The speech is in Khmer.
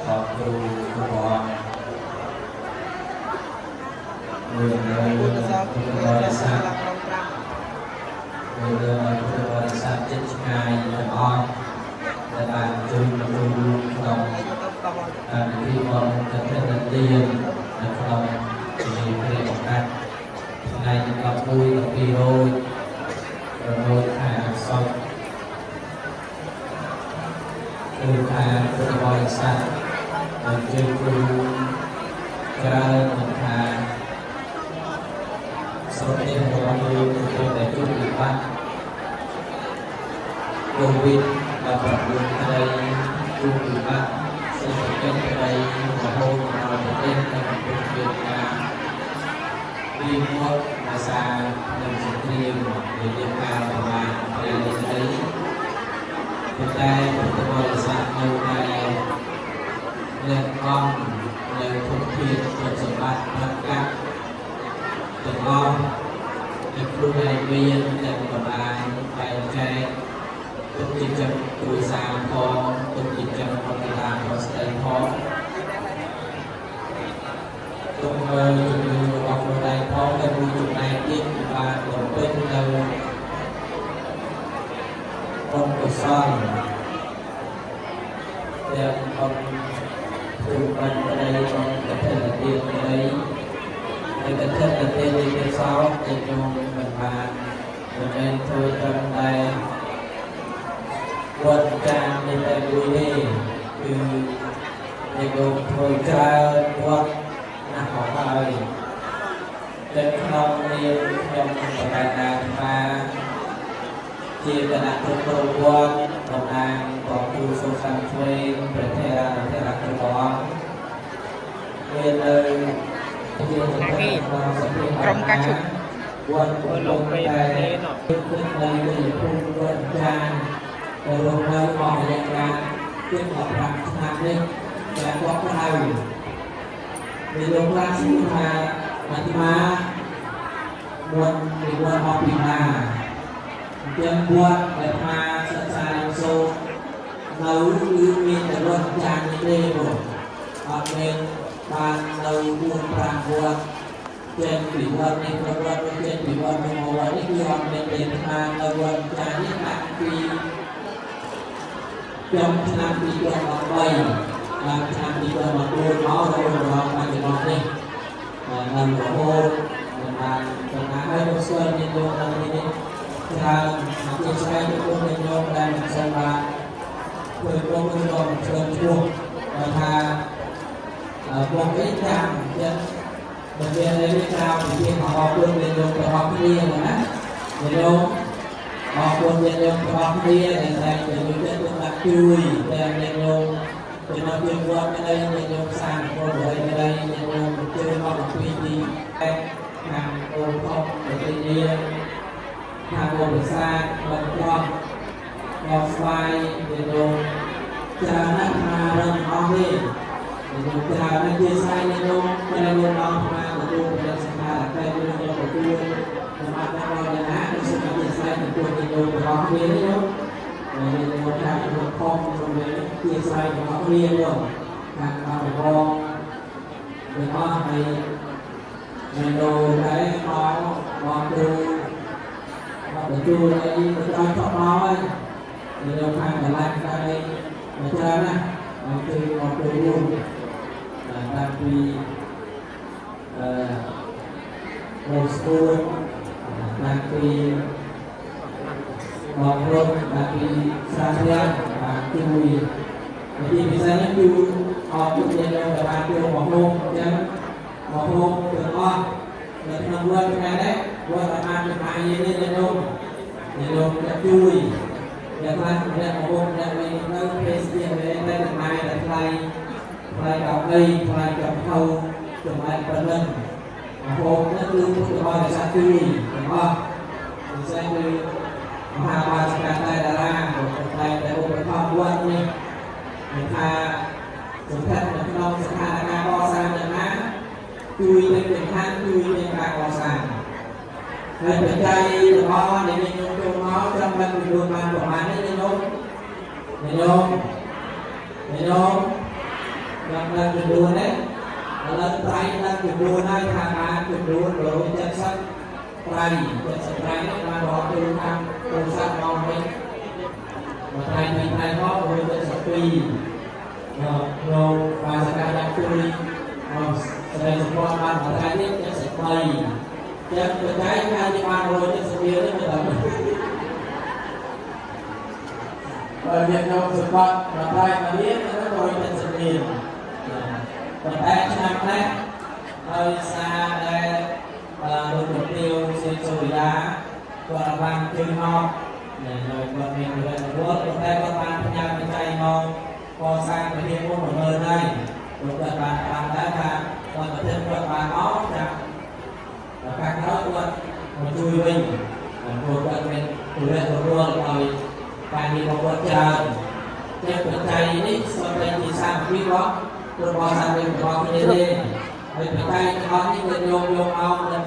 បងគ្រូគ្រប់អង្គមាននៅ 4កសល ពុទ្ធ វា បរិស័ទ ឡើងរង5 មាននៅពុទ្ធបរិស័ទចិត្តឆ្ងាយទាំងអស់ដែលបានជួយចូលរួមក្នុង ហើយយកទៅកោះ កម្មវិធីបុណ្យកឋិនទាននៅក្នុងជំនាញព្រះបង្កាត់ថ្ងៃទី11 12រោចរហូតខែអាសត់គឺថាពុទ្ធបរិស័ទបានជួយគ្រូច្រើនមិនថាស្រុកនេះរបស់យើងកំពុងតែជួបវិបត្តិកូវីដ19ក្តីជួបវិបត្តិសេដ្ឋកិច្ចក្តីរហូតដល់ប្រទេសដែលកំពុងមានការវិវត្តដោយសារនឹងសង្គ្រាមរយៈកាលប្រមាណពេលនេះក្តីប៉ុន្តែពុទ្ធបរិស័ទនៅតែលះបង់នៅធនធានទ្រព្យសម្បត្តិប្រាក់កាក់ទាំងអស់ដែលខ្លួនឯងមានទាំងបណ្ដាញបែងចែកទុកជាចិត្តគ្រួសារផងទុកជាចិត្តបរិលាប្រស្ដីផងទុកមើលជំនឿរបស់ខ្លួនឯងផងและមួយចំណែកទៀតគឺបានបំពេញនៅបុណ្យកុសលទាំងបុណ្យទូបានក្តីបុណ្យកឋិនទានក្តីហើយកឋិនទាននេះទៀតសោតជាញោមមិនបានមិនមែនធ្វើត្រឹមតែវត្តចាននេះតែមួយទេគឺញាតិញោមធ្វើច្រើនវត្តណាស់មកហើយតែក្នុងនាមខ្ញុំបកណាអាត្មាជាគណៈគ្រប់គ្រងវត្តតំណាងបងគ្រូសុសានឆ្វេងព្រះថេរានុថេរៈគ្រប់ព្រះអង្គមាននៅជា ណាគេ ក្នុងសភា ក្រុមការឈប់ វត្តកំពុងតែទឹកដីនៃភូមិវត្តចានដែលរស់នៅអស់រយៈកាលជាង15ឆ្នាំនេះតែគាត់ក្រៅមានលោកខ្លះសួរថាអាត្មាមុនពីវត្តមកពីណាអញ្ចឹងវត្តដែលអាត្មាសិក្សារៀនសូត្រនៅគឺមានតែវត្តចាននេះទេបងអត់មានបាននៅ4 5វត្តចេញពីវត្តនេះទៅវត្តនោះចេញពីវត្តនោះមកវត្តនេះគឺអត់មានទេអាត្មានៅវត្តចាននេះតាំងពីចុងឆ្នាំ2013ដល់ឆ្នាំ2014មករហូតដល់បច្ចុប្បន្ននេះនៅរហូតមិនបានចំណាយហើយលោកស្គាល់ញាតិញោមនៅទីនេះច្រើនអធិស្ឋានចំពោះញាតិញោមដែលមិនសូវបានធ្វើពុំឬក៏មិនឆ្លងឈ្មោះបើថាបងនេះចាំអញ្ចឹងមិនមានអីទេក្រៅពីជាអរគុណញាតិញោមទាំងអស់គ្នាណាញាតិញោមអរគុណញាតិញោមទាំងអស់គ្នាដែលតែងតែជួយចិត្តទុកដាក់ជួយតែញាតិញោមចំណុចយើងវត្តក្តីញាតិញោមសានពលបរិយក្តីញាតិញោមជឿមកពីទីខាងអូខុសប្រទេសនេះខាងអូប្រាសាទបឹងកោះកោះស្វាយញាតិញោមច្រើនណាស់មករឹងអស់ទេញាតិញោមច្រើនណាស់ជាស្រ័យញាតិញោមពេលលោកអស់មកទទួលព្រះសង្ឃារកិច្ចញាតិញោមទទួលសម្រាប់ដល់យ៉ាងណាគឺសូមអធិស្ឋានចំពោះញាតិញោមទាំងអស់គ្នានេះញោមញាតិញោមថាលោកខំក្នុងនេះជាស្រ័យទាំងអស់គ្នាញោមខាងអរបងទាំងអស់ហើយនៅដែរមកមកគ្រូមកបញ្ជូនអីទៅដល់ថប់មកហើយនៅខាងកន្លែងខាងនេះមកច្រើនណាស់មកគឺមកចូលរួមតាំងពីអឺមកស្ទួនតាំងពីមករត់តាំងពីសាធារណៈបានជួយទីពិសេសនេះគឺអរគុណញាតិញោមដែលបានចូលមករួមអញ្ចឹងមករួមទាំងអស់នៅក្នុងវត្តថ្ងៃនេះវត្តបានចំណាយនេះញាតិញោមញាតិញោមจะជួយអ្នកខ្លះអ្នកមករួមអ្នកវិញនៅពេលស្ទាវេតែចំណាយតែថ្លៃថ្លៃកៅអីថ្លៃកំហៅចំណាយប៉ុណ្ណឹងមហូបនេះគឺពុទ្ធបរិស័ទជួយទាំងអស់ពិសេសគឺមហាបាសិកាតែតារាតែតែឧបត្ថម្ភវត្តនេះមិនថាសំខាន់នៅក្នុងស្ថានភាពកសាងយ៉ាងណាជួយនឹងចង្ហាន់ជួយនឹងការកសាងហើយបច្ច័យរបស់ដែលញាតិញោមចូលមកចង់បានចំនួនបានប្រមាណនេះញាតិញោមញាតិញោមញាតិញោម យ៉ាងដឹងចំនួនទេឥឡូវត្រៃដឹងចំនួនហើយថាបានចំនួន170ត្រៃ70ត្រៃនេះបានរាប់ទូខាងទូរស័ព្ទមកវិញមួយត្រៃពីរត្រៃមក172មកលោកបាសកាយ៉ាងជួយមកស្រីសម្ព័ន្ធបានមួយត្រៃនេះ73ចឹងបច្ច័យថាជាបាន170រៀលនេះមិនដល់ បើញាតិញោមសម្បត្តិមួយត្រៃមួយរៀលហ្នឹង170រៀលប៉ុន្តែឆ្នាំនេះដោយសារតែលោកជំទាវសេងសូរិយាគាត់បានជើញមកហើយគាត់មានរវល់ប៉ុន្តែគាត់បានផ្ញើបច្ច័យមកកសាងវិហារមួយ10000ហើយគាត់បានបានដែរថាគាត់ប្រធានគាត់បានមកចាំឱកាសក្រោយគាត់មកជួយវិញព្រោះគាត់មានទម្លាក់រវល់ឲ្យការងាររបស់គាត់ច្រើនជាបច្ច័យនេះសូមតែជាសាមគ្គីរបស់ពុទ្ធបរិស័ទរបស់គ្នាទេហើយបច្ច័យទាំងអស់នេះគឺញោមយកមកដើម្បី